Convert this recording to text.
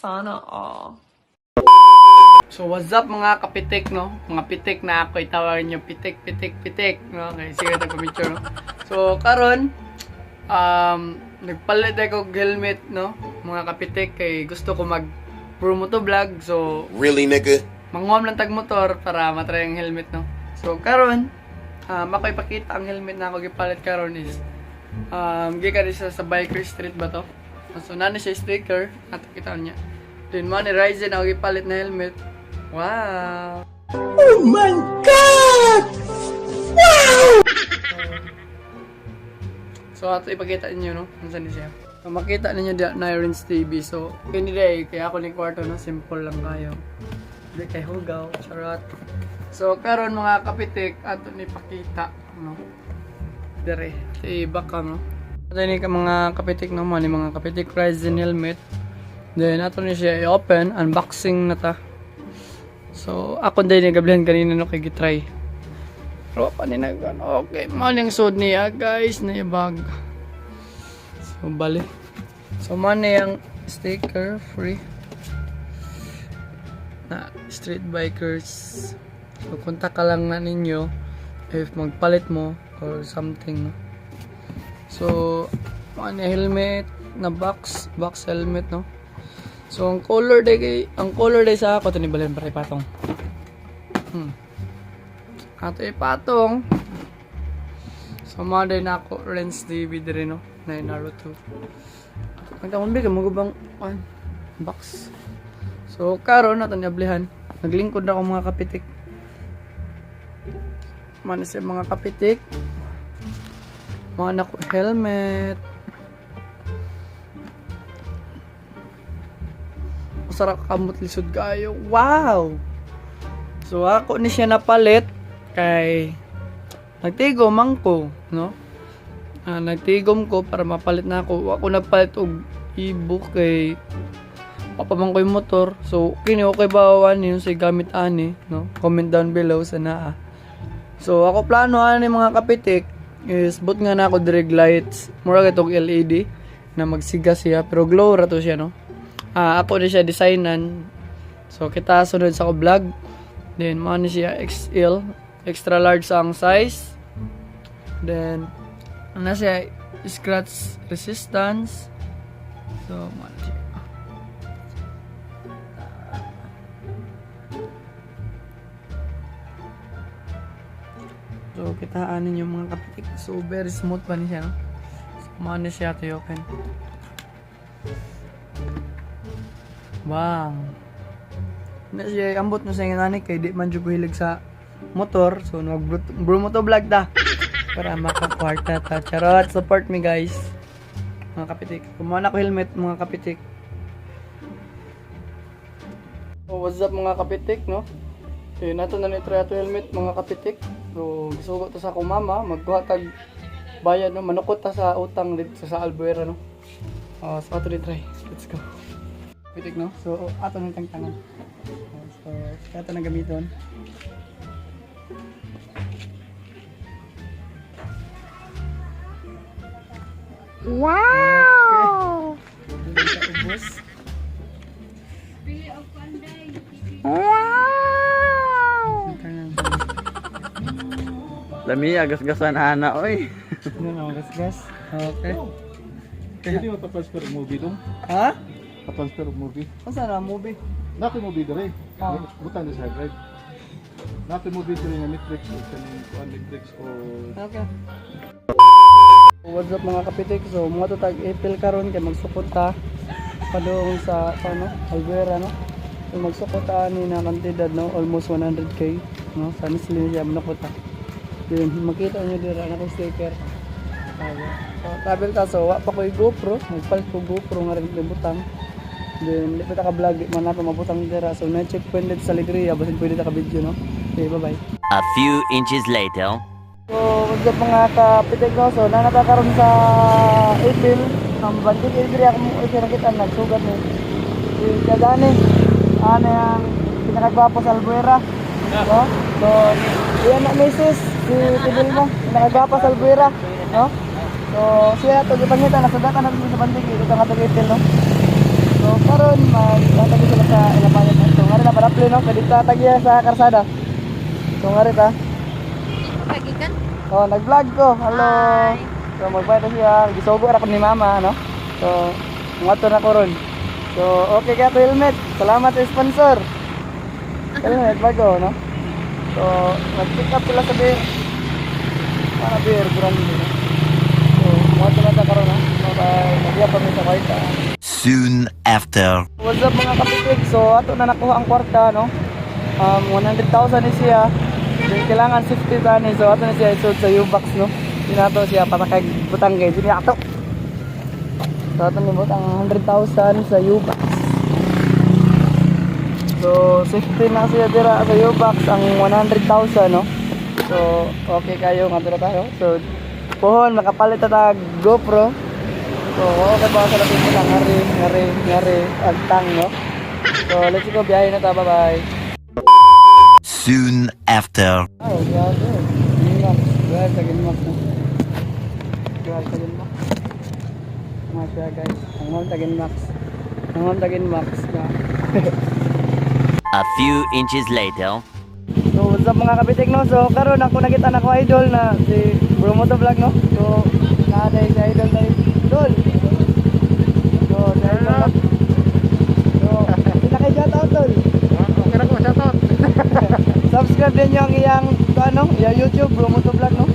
Sana all. So what's up, mga kapitik, no? Mga pitik na ako itawagin nyo pitik, pitik, pitik, no? Okay, sige tayo picture, no? So karon nagpalit ako og helmet, no? Mga kapitik, kay gusto ko mag promoto vlog. So Really, nigga? Manguam lang tag motor para matry ang helmet, no? So karon ako ipakita ang helmet na ako gipalit karon is gikan ni siya sa Biker Street ba to? So nani siya sticker ato kita niya. Then mo ni Ryzen ako gipalit na helmet. Wow! Oh my God! Wow! So ato ipakita ninyo, no? Kung saan siya. So, makita ninyo di na Irons TV. So kini day kaya ako ni kwarto, no, simple lang kayo. Di kay hugaw, charot. So karon, mga kapitik, ato ni pakita, no. Dire, sa baka, no. Ato ni ka mga kapitik, no, mo ni mga kapitik Ryzen helmet. Then ato ni siya i-open, unboxing na ta. So ako din ni gablihan kanina, no, kay gitry. Pero pa ni nag ano, okay, mao ning sud niya, guys, na bag. So bali. So mo ni ang sticker free na Street Bikers. So kontak ka lang na ninyo if magpalit mo or something, no. So mo ni helmet na box, box helmet, no. So ang color day kay ang color day sa ako to ni balen para ipatong. Ato ipatong. So mga day na ako Renz TV dire, no, na Naruto. Ang tamang bigay mo bang an box. So karon nato ni ablihan. Naglingkod na ako, mga kapitik. Man siya, mga kapitik. Mga nako helmet. Usara kamot lisod kayo. Wow! So ako ni siya napalit kay nagtigom man ko, no? Ah, nagtigom ko para mapalit na ako. Ako nagpalit og e-book kay pa man ko yung motor. So kini okay ba ani yung say gamit ani, no? Comment down below sa naa. So ako plano ani, mga kapitik, is but nga na ako direct lights. Mura kay tog LED na magsiga siya pero glow ra to siya, no? Ah, ako ni siya designan. So kita sunod sa ko vlog. Then mo ni siya XL, extra large ang size. Then ano siya, scratch resistance. So mo ni siya. So kitaan ninyo, mga kapitik. So very smooth pa ni siya, no? So mo ni siya to open. Wow. Na siya ambot no sa ingon kay di man jud ko hilig sa motor. So nag bro moto vlog ta para makakwarta ta. Charot, support me, guys. Mga kapitik. Kumuha na ko helmet, mga kapitik. Oh, what's up, mga kapitik, no? Eh, nato na ni try ato helmet, mga kapitik. So gisugot to sa akong mama, magkuha tag bayad, no, manukot ta sa utang dito sa Albuera, no. Oh, so ato ni try. Let's go. Kapitik, no? So ato ni tangtangan. Oh, so ato na gamiton. Wow! Okay. Ubos. Wow! Tangtangan. Lami, agas-gasan ana, oy. Ano na gas-gas? Okay. Pwede mo pa-transfer og movie dong? Ha? Pa-transfer og movie. Asa na movie? Naa koy movie dere. Ah. Butang na sa hard drive. Naa koy movie dere nga Netflix o kaning kuan Netflix o Okay. What's up, mga kapitik? So mga to tag April karon kay magsukot ta padung sa ano, Albuera, no. So magsukot ta ani na kantidad, no, almost 100K, no. Sa Nestle siya manukot ta. Then makita niyo dira na ko sticker. Ayan. So, travel ta, so wa pa ko'y GoPro, nagpalit ko GoPro nga rin may butang. Then di pa ta ka vlog, di man nato mabutang dira. So na checkpoint dito sa Alegria, basin pwede ta ka video, no. Okay, bye-bye. A few inches later. So, what's up, mga kapitik, no? So, nanata karon sa April. Ang bandit April ako mo nakita nagsugat ni. Si Kadani. Ano yung pinakagwapo sa Albuera. No? So, iyan na misis, si Tibil mo, pinakagwapo sa Albuera. No? So, siya to gipangita nasugatan na sa bandit dito nga April, no. So karon magtatagi sila sa ilabayan no. So ngari na parapli no, kay dito tagya sa karsada. So ngari ta. Pagikan? Oh, nag-vlog ko. Hello. Hi. So magbayad na siya, gisugo ra ko ni mama no. So ngadto na ko ron. So okay ka to helmet. Salamat sa sponsor. Helmet bago no. So nag-pick up sila sa beer. Para beer brand no. So ngadto na ta karon no. Bye. Nagya pa mi sa kwarta. Soon after. What's up, mga kapitig? So ato na nakuha ang kwarta no. 100,000 ni siya. Then kailangan 50 tani. So ato na siya isod sa U-box no. Dinato siya para kay butang kay dili ato. So ato ni butang 100,000 sa U-box. So 50 na siya dira sa U-box ang 100,000 no. So okay kayo nga dira tayo. So pohon makapalit ta tag GoPro. So, okay ba sa lapit mo lang, ngari, ngari, ngari, agtang, no? So, let's go, biyahe na ta, bye-bye. Soon after. Oh, biyahe. Ginmax, biyahe sa Ginmax, no? Biyahe sa Ginmax. Mga siya, guys. Ang ma'am ta Ginmax. Ang ma'am ta Ginmax na. A few inches later. So, what's up, mga kapitik, no? So, karon ako nakita na ko idol na si Bro Moto Vlog, no? So, naaday si idol na Idol! So, si idol na. So, kita kay shout out, tol. Okay ra ko, shoutout. Subscribe din nyo ang iyang ano, iyang YouTube, Bro Moto Vlog, no?